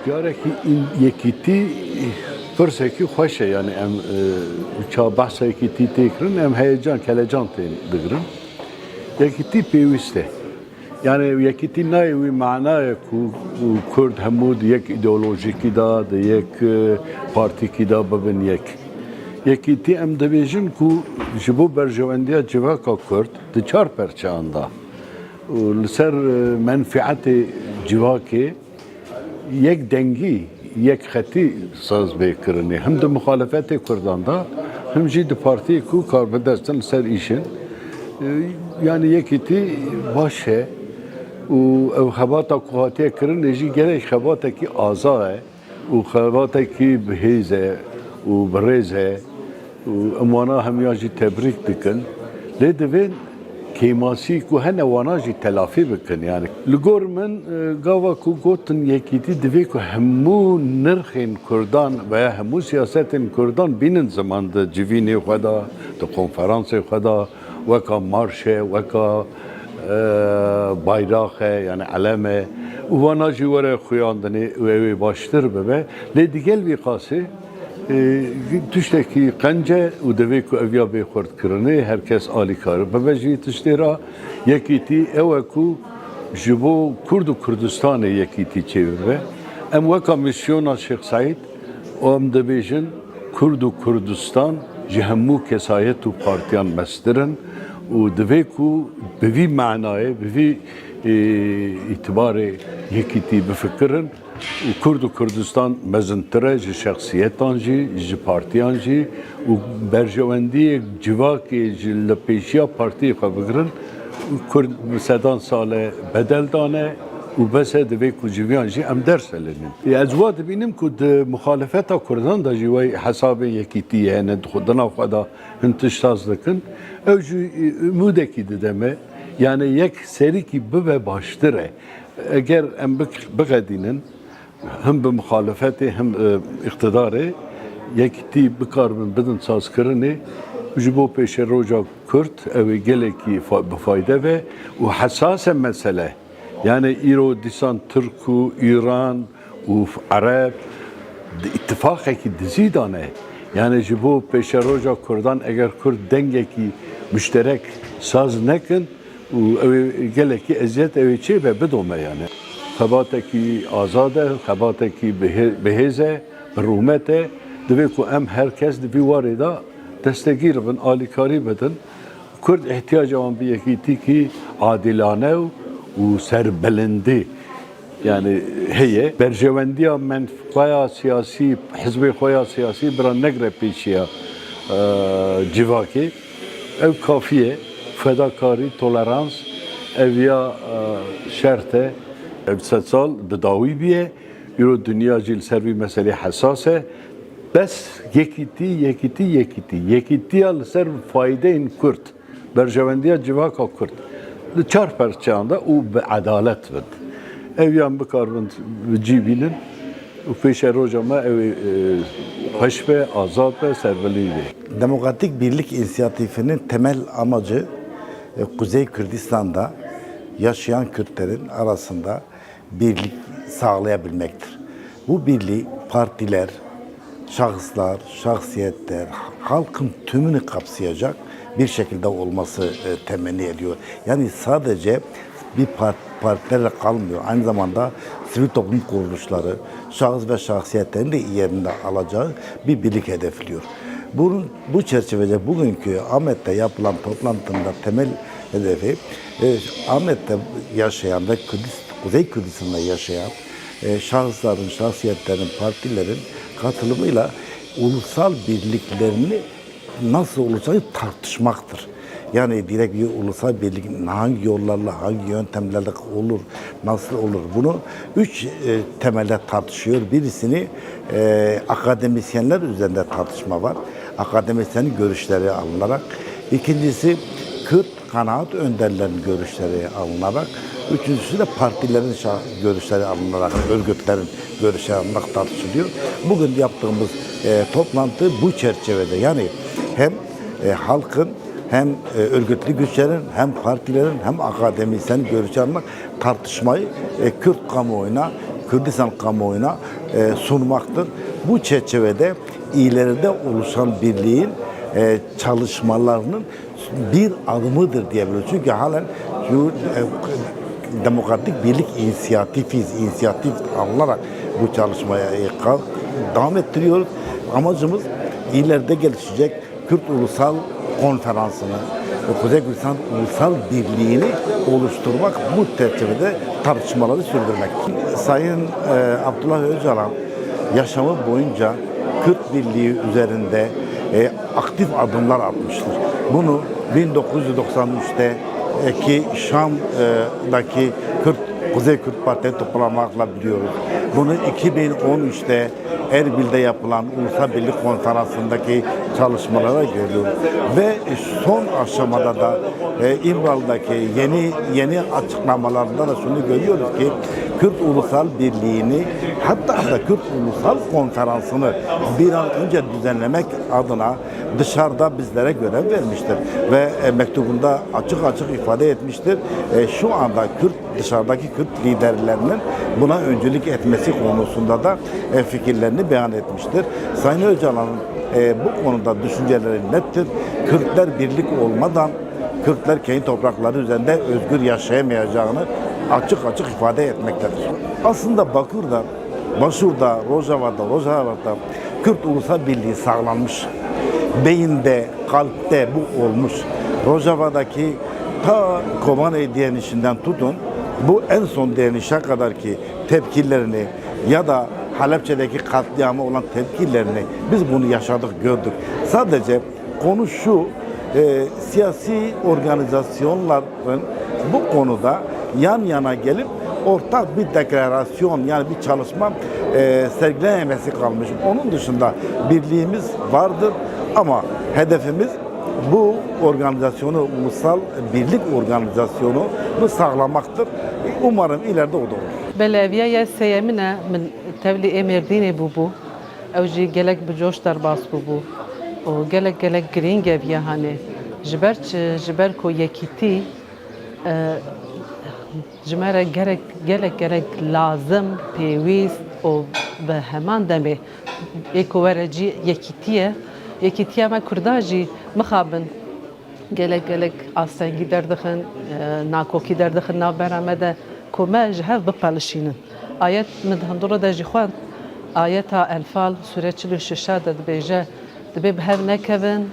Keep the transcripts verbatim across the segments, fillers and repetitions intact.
Carekî în-, yekîtî pirsekî xweş e, yani em, e, ça behsa yekîtî tê kirin, em heyecan, kelecan tê digirin. Yekîtî pêwîst e. Yani yekîtî nayê wî manayê ku, ku Kurd hemû di yek îdeolojîkî de, di yek, e, partîkî de bibin yek. Yekîtî em dibêjin ku ji bo berjewendiya civaka Kurd di çar perçeyan de û li ser, e, menfietê civakê yek dengî, yek xetî saz bê kirinê. Him di muxalefetê Kurdan de, him jî di partiyê ku karbidest in li ser îşin. E, yani yekîtî baş e û ev xebata ku hatiye kirinê jî gelek xebatekî aza ye û xebatekî bi hêz e û bi rêz e û em wana hemiya jî tebrîk dikin. Lê divên kêmasî ku hene wana jî telafî bikin. Yani li gor min, e, gava ku gotin yekîtî divê ku hemû nirxên Kurdan veya hemû siyasetên Kurdan bînin ziman di civînê xwe de, di konferansê xwe de, weka marş e, weka, e, bayrax e, yani elem e. Û vana jî were xuyandinê û ew ê baştir bibe. Lê digel vî qasê, e, tiştekî qenc e û divê ku ev ya bê xurtkirinê, her kes alîkar bibe ji vî tiştê re. Yekîtî ew e ku ji bo Kurd û Kurdistanê yekîtî çêbibe. Em weka misyona Şêx Seîd, em dibêjin, Kurd û Kurdistan ji hemû kesayet û partiyan mestir in û divê ku bi vî manayê, bi vî, e, îtibarê yekîtî bifikirin û Kurd û Kurdistan mezintir e ji şexsiyetan jî, ji partiyan jî û berjewendiyê civakê ji li pêşiya partiyê xwe bigirin. Kurd bi sedan sal e bedel dane û bes e, divê ku ji viyan jî em ders hilînin. Ez wa dibînim ku di muxalefeta Kurdan de jî wey hesabê yekîtiyê hene, di xwe, di nav xwe de hin tişt saz dikin. Ew jî, e, umûdekî dide me, yani yek serîkî bibe baştir e. Eger em bik-, biqedînin, him bi muxalefetê, him, e, îqtidarê yekîtî bikaribin bidin sazkirinê, ji bo pêşeroja Kurd ew ê gelekî fa-, bi fayde be û hesas e mesele. Yani îro dîsan Tirk û Îran û Ereb di îtifaqekî dizî de ne. Yani ji bo pêşeroja Kurdan eger Kurd dengekî muşterek saz nekin, û ew ê gelekî eziyet ew ê çê be, bidome yani. Xebatekî azad e, xebatekî bihê-, bihêz e, bi rûmet e. Divê ku em her kes di vî warê de destegîr bin, alîkarî bidin. Kurd ihtiyaca wan bi yekîtîkî adilane û, û serbilindî yani heye. Berjewendiya menfaya siyasî, hizbê xwe ya siyasî bira negre pêşiya, e, civakê. Ev kafî ye. Fedakarî, tolerans, ev ya, e, şert e. Ev sed sal bi dawî bûye. Îro dinya jî li ser vî meselê hesas e. Bes yekîtî, yekîtî, yekîtî. Yekîtiya li ser faydeyên Kurd. Berjewendiya civaka Kurd li çar perçeyan de û bi edalet bin. Ew yan bikaribin bi cî bînin û pêşeroja me ew ê, e, xweş be, azad be, serbilî be. Demokratik Birlik İnisiyatifinin temel amacı, e, Kuzey Kürdistan'da yaşayan Kürtlerin arasında birlik sağlayabilmektir. Bu birliği partiler, şahıslar, şahsiyetler, halkın tümünü kapsayacak bir şekilde olması, e, temenni ediyor. Yani sadece bir par-, partilerle kalmıyor. Aynı zamanda sivil toplum kuruluşları, şahıs ve şahsiyetlerin de yerinde alacağı bir birlik hedefliyor. Bunun, bu çerçevede bugünkü Ahmet'te yapılan toplantının da temel hedefi, e, Ahmet'te yaşayan ve Kürdis-, Kuzey Kürdistan'da yaşayan, e, şahısların, şahsiyetlerin, partilerin katılımıyla ulusal birliklerini nasıl olacağını tartışmaktır. Yani direkt bir ulusal birlik hangi yollarla, hangi yöntemlerle olur, nasıl olur? Bunu üç, e, temelde tartışıyor. Birisini, e, akademisyenler üzerinde tartışma var. Akademisyenin görüşleri alınarak. İkincisi Kürt kanaat önderlerinin görüşleri alınarak. Üçüncüsü de partilerin şa-, görüşleri alınarak, örgütlerin görüşleri alınarak tartışılıyor. Bugün yaptığımız, e, toplantı bu çerçevede. Yani hem, e, halkın hem e, örgütlü güçlerin, hem partilerin, hem akademisyen görüşü almak, tartışmayı e, Kürt kamuoyuna, Kürdistan kamuoyuna e, sunmaktır. Bu çerçevede ileride oluşan birliğin e, çalışmalarının bir adımıdır diyebiliriz. Çünkü halen şu e, demokratik birlik inisiyatifiz, inisiyatif alınarak bu çalışmaya e, ka- devam ettiriyoruz. Amacımız ileride gelişecek Kürt Ulusal Konferansı'nı ve Kuzey Kürdistan Ulusal Birliği'ni oluşturmak, bu çerçevede tartışmaları sürdürmek. Sayın e, Abdullah Öcalan yaşamı boyunca Kürt Birliği üzerinde e, aktif adımlar atmıştır. Bunu bin dokuz yüz doksan üçteki Şam'daki Kürt, Kuzey Kürt Partileri toplamakla biliyoruz. Bunu iki bin on üçte Erbil'de yapılan Ulusal Birlik Konferansı'ndaki çalışmalara görüyoruz. Ve son aşamada da e, İmralı'daki yeni yeni açıklamalarında da şunu görüyoruz ki Kürt Ulusal Birliği'ni, hatta da Kürt Ulusal Konferansı'nı bir an önce düzenlemek adına dışarıda bizlere görev vermiştir. Ve e, mektubunda açık açık ifade etmiştir. E, şu anda Kürt dışarıdaki Kürt liderlerinin buna öncülük etmesi konusunda da e, fikirlerini beyan etmiştir. Sayın Öcalan'ın e, bu konuda düşünceleri nettir. Kürtler birlik olmadan Kürtler kendi toprakları üzerinde özgür yaşayamayacağını açık açık ifade etmektedir. Aslında Bakü'de, Başur'da, Rojava'da, Rojava'da Kürt Ulusal Birliği sağlanmış. Beyinde, kalpte bu olmuş. Rojava'daki ta Kobanê direnişinden tutun, bu en son direnişe kadar ki tepkilerini ya da Halepçe'deki katliama olan tepkilerini biz bunu yaşadık, gördük. Sadece konu şu, e, siyasi organizasyonların bu konuda yan yana gelip ortak bir deklarasyon, yani bir çalışma e, sergilememesi kalmış. Onun dışında birliğimiz vardır ama hedefimiz bu organizasyonu, ulusal birlik organizasyonunu sağlamaktır. Umarım ileride o da olur. Belê, ev ya ye sêyemîn e min tevlî ê Mêrdînê bûbû. Ew jî gelek bi coş derbas bûbû û gelek, gelek girîng e viya hanê. Ji ber çi? Ji ber ku yekîtî, e, ji me re gerek, gelek, gelek lazim, pêwîst û bi heman demê ê ku were cî yekîtî ye. Yekîtiya me Kurda jî mixabin gelek, gelek astengî derdixin, e, nakokî derdixin navbera me de ku me ji hev bipelişînin. Ayet min di hundirê de jî xwend. Ayeta Enfal, sûre çil û şeş de dibêje, dibê bi hev nekevin,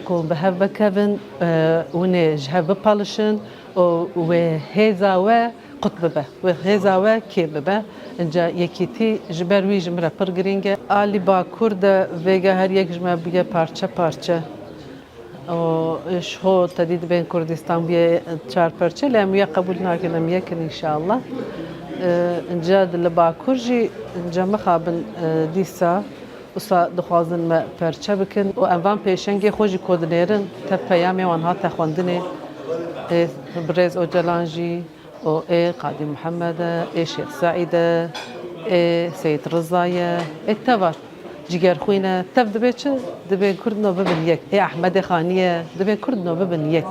ku bi hev vekevin, e, hûn ê ji hev bipelişin û wê hêza we qut bibe, wê hêza we kêm bibe. Înca yekîtî ji ber wî ji min re pir girîng e. Alî Bakur de vêga her yek ji me bûye parçe parçe. Û ji xwe te dî dibên Kurdistan bûye çar perçe, lê em wiya qebûl nakin, em yek in înşallah. E, Înca di li Bakur jî, înca mixabin, e, dîsa, wisa dixwazin me perçe bikin û em van pêşengê xwe jî ku dinêrin, te peyamê wan hate xwendinê, ê birêz Ocalan jî, û ê Qadî Mihemed e, ê Şêx Seîd e, ê Seyîd Riza ye, ê teva Cigerxwîn e. Tev dibê çi? Dibê Kurdno bibin yek. Ê Ehmedê Xanî ye, dibê Kurdno bibin yek.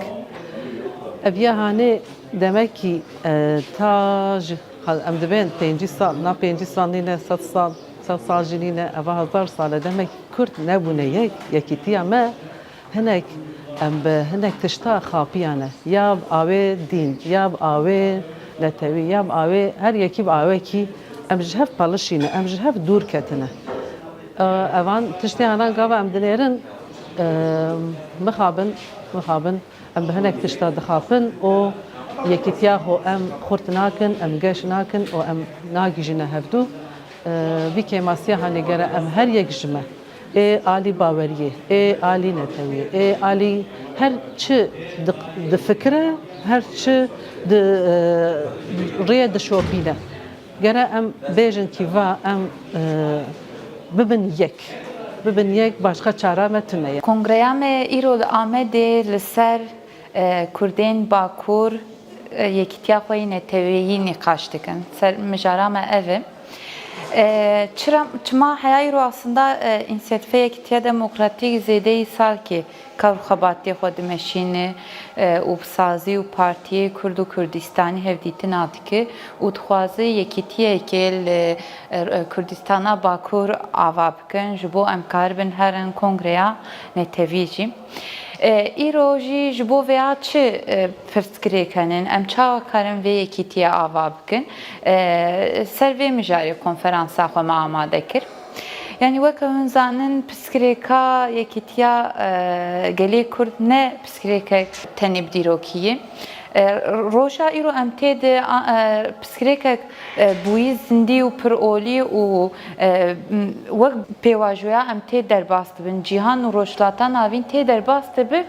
Ev ya hanê demekî, e, ta ji, em dibên pêncî sal, na pêncî sal nîne, sed sal, sed sal jî nîne, eva hezar sal e. Demekî Kurd nebûne yek, yekîtiya me Hinek em bi hinek tişta xapiyane. Ya bi awê dîn, ya bi awê netewî, ya bi awê her yekî bi awekî em ji hev pelişîne, em ji hev dûr ketine. E, Evan tiştê hana gava em dinêrin, e, mixabin, mixabin em bi hinek tişta dixapin û yekîtiya xwe em xurt nakin, em geş nakin û em nagihîjine hevdû. E, Vî kêmasiya hanê gere em her yek ji me. Ê alî baweriyê, ê alî netewiyê, ê alî her çi di, difikire, her çi di, e, rê dişopîne. Gere em bêjin kî va em, e, bibin yek. Bibin yek, başqa çara me tune ye. Kongreya me îro li Amedê li ser e, Kurdên Bakur, e, yekîtiya xwe yê neteweyî nîqaş dikin. Ser mijara me ev e. E, çira, çima heya îro aslında, e, Însiyatîfa Yekîtiya Demokratîk zêdeyî salkê kar û xebatê xwe dimeşîne, e, û bi sazî û partiyê Kurd û Kurdistanî hevdîtina dike û dixwaze yekîtiyekê li, e, Kurdistana Bakur ava bikin, ji bo em karibin herin kongreya netewî jî. E, îro jî ji bo vêya çi, e, pirsgirêk henin? Em çawa karin vê yekîtiyê ava bikin? E, ser vê mijarê konferansa xwe me amade kir. Yanî weke hûn zanin, pirsgirêka yekîtiya, e, gelê Kurd ne pirsgirêkek tenê bi dîrokî ye. E, roja îro em tê di, a, e, pirsgirêkek, e, bûyî zindî û pir olî û, e, m, wek pêvajoya em tê derbas dibin. Cîhan û Rojhilata Navîn tê derbas dibi,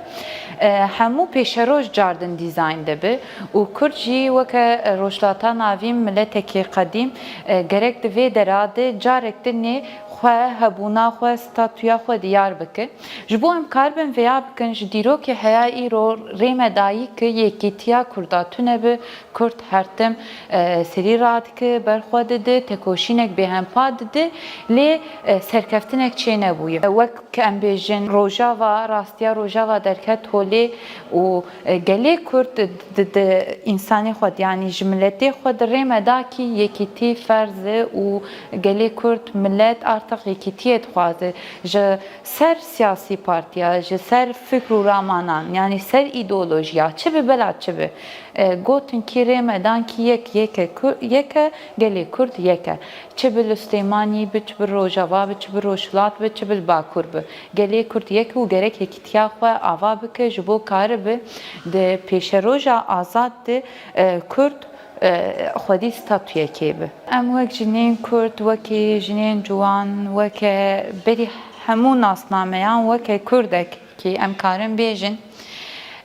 e, hemû pêşeroj cardin dîzayn dibi û Kurd jî weke Rojhilata Navîn miletekî qedîm, e, gerek di vê dera de carek din ê xwe, hebûna xwe, statûya xwe diyar bike. Ji bo em karibin vêya bikin, ji dîrokê heya îro rê me dayî ki yekîtiya Kurda tune bi, Kurd her tim, e, serî radike, berxwe dide, tekoşînek bêhempa dide, lê, e, serkeftinek çênebûye. Wek em bêjin, Rojava, rastiya Rojava derket holê û, e, gelê Kurd di, di, di însanê xwe de, yanî ji miletê xwe de rê me da ki yekîtî ferz e û gelê Kurd, milet artık yekîtiyê dixwaze. Ji ser siyasî partiya, ji ser fikr û ramanan, yanî ser îdeolojiya, çi bi bela çi bi, e, gotin kî rê me dan kî yek, yeke Kur-, yeke, gelê Kurd yeke. Çi bi li Silêmanî bi, çi bi Rojava bi, çi bi Rojhilat bi, çi bi li Bakur bi. Gelê Kurd yek û gerek yekîtiya xwe ava bike ji bo karibi di pêşeroja azad de, e, Kurd, e, xwedî statuyekê bi. Em wek jinên Kurd, wekî jinên ciwan, weke berî hemû nasnameyan, weke Kurdek kî em karin bêjin,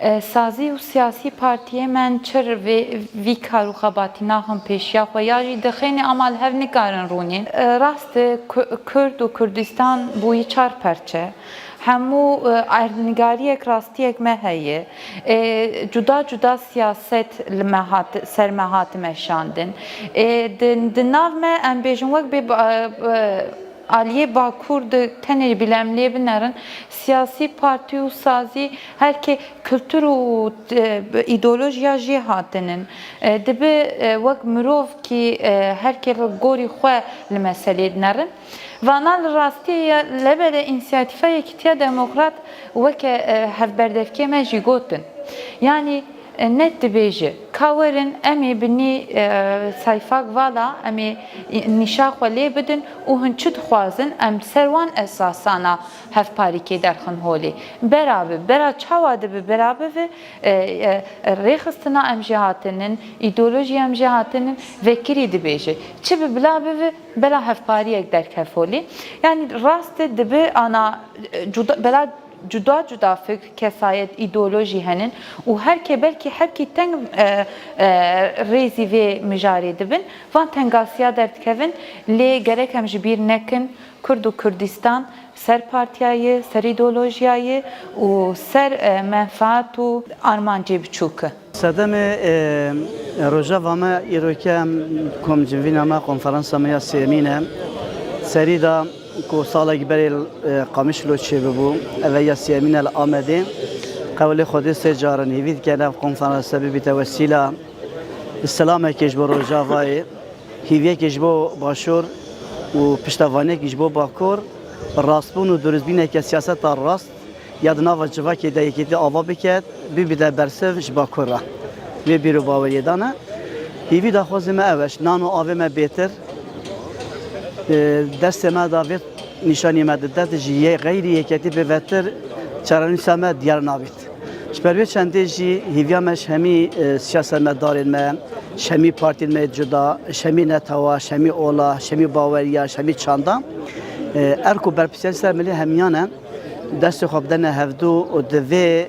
e, sazî û siyasî partiyê me çir vê, vî kar û xebatî naxin pêşiya xwe ya jî dixêne ama li hev nikarin rûnên. E, rast e, Ku-, Kurd û Kurdistan bûyî çar perçe. Hemû, e, erdnigariyek, rastiyek me heye. E, cuda cuda siyaset li me hat, ser me hat meşandin. E, di, di nav me em bêjin wek bê ba-, e, aliyê Bakur de tenê bîlemlê binerin, siyasî partî û sazî herkê kultur û, e, îdeolojiya jê hatinin. E, dibe, e, wek mirov kî, e, herkê li gorî xwe li meselê dinerin. Vana li rastiyê ye, lebede Însiyatîfa Yekîtiya Demokrat weke, e, hevberdevkê me jî gotin. Yanî, e, net dibêje, ka werin em ê bi nî, e, sayfak vala, em ê nîşa xwe lê bidin û hin çi dixwazin, em ser wan esasana hevparîkê derxin holê. Bera bi, bera çawa dibi, bera bivi, e, e, rêxistina em jê hatinin, îdeolojî em jê hatinin, vekirî dibêje. Çi bi bila bivi, bela hevpariyek derkev holê. Yanî rast e dibi ana, e, cuda, bela cuda cuda fikr, kesayet, îdeolojî henin û her kê belkî hepkî teng, e, e, rêzî vê mijarê dibin, van tengasiya derdikevin, lê gerek em ji bîr nekin, Kurd û Kurdistan ser partiya ye, ser îdeolojiya ye û ser, e, menfaat û armancê biçûk e. Sedemê, e, rojeva me îroke em komcivîna me, konferansa me ya sêyemîn e. Serî de ku salekî berê, e, Qamişlo çêbibû, ev e ya sêyemîn e li Amedê. Qewlê Xwedê sê carin hêvî dikin ev konferanse bibîte wesîla silamekê ji bo Rojavayê, hêviyekê ji bo Başûr û piştevaniyekî ji bo Bakur, bi rastbûn û durustbîneke siyaseta rast ya di nava civakê de yekîtî ava biket, bibîte bersiv ji Bakur re. Vê bîr û baweriyê dane. Hêvî daxwazê me ew e, ji nan û avê me bêtir, e, destê me da vê nîşanî me dide, ji yê xeyrî yeketî bêvetir çarenûsa me diyar nabît. Ji ber vê çendê jî hêviya me ji hemî, e, siyasetmedarên me, ji hemî partiyên me yê cuda, ji hemî netewa, ji hemî ola, ji hemî baweriya, ji hemî çanda, e, erk û berpirsiyên ser milê hemiyan e. Destê xwe bidene hevdû û di vê,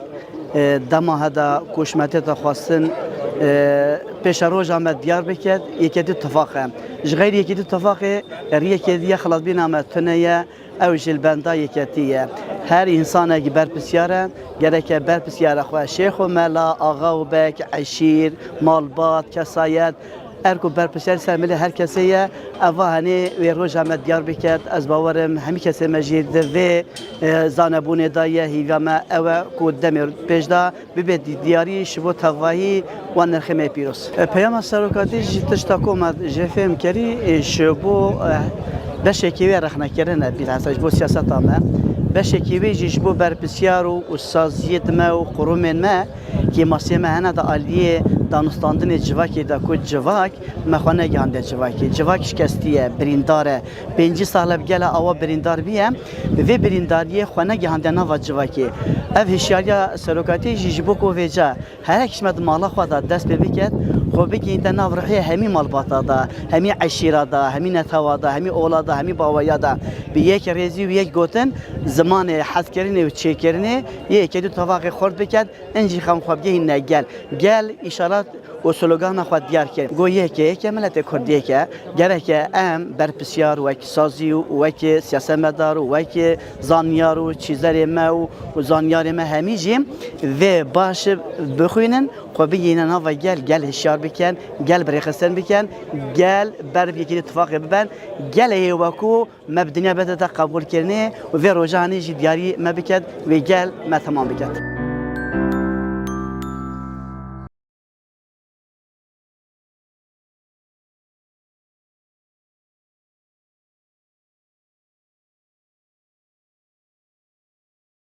e, dema heda ku ji me tête xwestin, e, pêşeroja me diyar biket, yeketî tifaq e. Ji xeyrî yeketî tifaqê riyekê diye xilasbîna me tune ye. Ew jî li benda yeketî ye. Her însanek berpirsiyar e, gereke berpirsiyara xwe, şêx û mela, axa û beg, eşîr, malbat, kesayet, Erk û berpirsiyarî ser milê her kesê ye. Eva henê wê roja me diyar biket. Ez bawer im hemî kesê me jî di vê, e, zanebûnê de ye. Hîviya me ew e ku demê pêş de bibe di-, diyarî ji bo tevahî wan nirxê me pîroz. E, peyama serokatî jî tişta ku me jê fêm kerî, e, ji bo, e, beşekî wê rexnekirin e, bîlhesa ji bo siyaseta me. Beşekî wê jî ji bo berpirsiyar û, û saziyêt me û qurumên me, kêmasiyê me hene di aliyê danûstandinê civakê de ku civak me xwe negihandiye civakê. Civak şikestiye, birîndar e. Pêncî sal e bi gela awa birîndar bûye. Vê birîndariyê xwe negihandiye nava civakê. Ev hişyariya serokatiyê jî ji bo ku vêca herek ji me di mala xwe de dest pê biket, xwe bigihînde nav rihiyê hemî malbata de, hemî eşîra de, hemî netewa de, hemî ola de, hemî baweya de. Bi yek rêzî û yek gotin, zimanê hezkirinê û çêkirinê yê yekê du tevaqê xurt biket, in jî xem xwe bigihîne gel. Gel, îşaret û slogana xwe diyar kir. Got, yek e, yek e, miletê Kurd yek e. Gereke em berpirsiyar wek sazî û wek siyasetmedar û wek zanyar û çîzerê me û, û zanyarê me hemî jî vê baş bixwînin, xwe bigihîne nava gel, gel hişyar bikin, gel birêxistin bikin, gel ber bi yekî du tifaqê biben, gelê yê weku me bi dinya bete te qebûl kirinê û vê rojanê jî diyarî me biket, wê gel me temam biket.